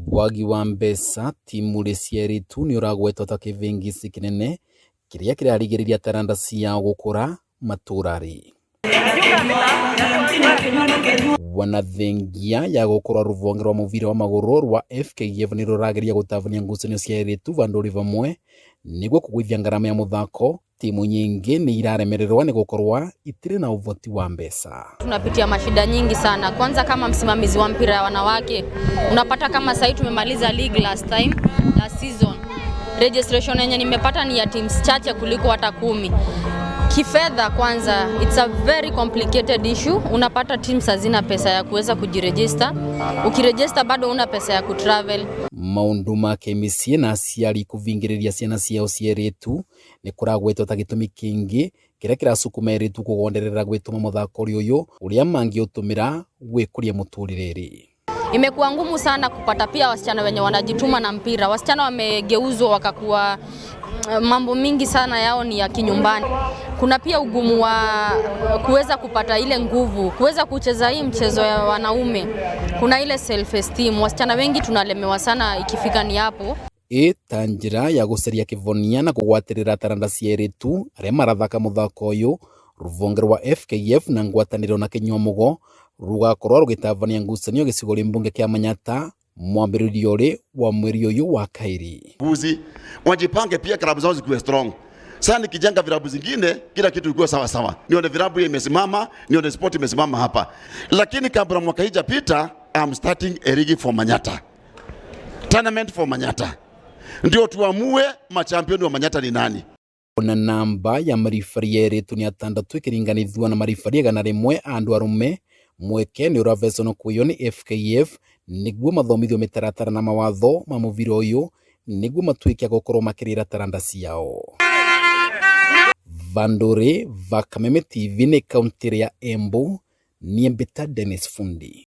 Wagi wa mbeca timu rĩ cia airĩtu nĩ ũragwetwo ta kĩvĩngĩci kĩnene kĩrĩa kĩrarigĩrĩria taranda ciao gũkũra matũra-rĩ. Wanathengia ya gũkorwo rũvonge rwa mũvira wa magũrũ rwa FKF nĩ rũrageria gũtabania ngucanio cia airĩtu vandũ rĩ vamwe nĩguo kũgũithia ngarama ya mũthako. Timu nyingĩ nĩ iraremererwa nĩ gũkorwa itirĩ na ũvoti wa mbeca. Tunapitia mashida nyingi sana. Kwanza kama msimamizi wa mpira ya wanawake, unapata kama sahii tumemaliza league last time, last season. Registration yenye nimepata ni ya teams chache kuliko hata 10. Kifedha kwanza, it's a very complicated issue. Unapata teams hazina pesa ya kuweza kujiregister. Ukiregister bado una pesa ya kutravel. Maundu ma kĩmĩciĩ na aciari kũvingĩrĩria ciana ciao cia airĩtu nĩ kũragwetwo ta gĩtũmi kĩngĩ kĩrĩa kĩracukuma airĩtu kũgonderera gwĩtũma mũthako ũyũ ũrĩa mangĩũtũmĩra gwĩkũria mũtũrĩre-rĩ. Imekuwa ngumu sana kupata pia wasichana wenye wanajituma na mpira. Wasichana wamegeuzwa wakakuwa mambo mingi sana yao ni ya kinyumbani. Kuna pia ugumu wa kuweza kupata ile nguvu, kuweza kucheza hii mchezo ya wanaume. Kuna ile self esteem. Wasichana wengi tunalemewa sana ikifika ni hapo. Ĩ ta njĩra ya gũcaria kĩvonia na kũgwatĩrĩra taranda cia airĩtu arĩa marathaka mũthako ũyũ, rũvonge rwa FKF na ngwatanĩro na Kĩnyua Mũgo rũgakorwo rũgĩtabania ngucanio gĩcigo mbunge kĩa Manyatta mwambĩrĩrio ũrĩ wa mweri ũyũ wa kaĩrĩ. Guzi wajipange pia klabu zao zikuwe strong. Sasa nikijenga vilabu zingine kila kitu ikuwe sawa sawa, nione vilabu imesimama, nione sport imesimama hapa. Lakini kabla mwaka hijapita, I'm starting a league for Manyatta, tournament for Manyatta, ndio tuamue machampioni wa Manyatta ni nani. Ona namba ya maribari ya airĩtu nĩ atandatũ ĩkĩringanithua na maribari 100 a andũ arũme. Mweke nĩ ũravecanwo kwĩyo nĩ FKF nĩguo mathomithio mĩtaratara na mawatho ma mũvira ũyũ nĩguo matuĩke a gũkorwo makĩrĩra taranda ciao. Vandũrĩ va Kameme TV nĩ kaũntĩ ya Embu, niĩ mbĩta Dennis Fundi.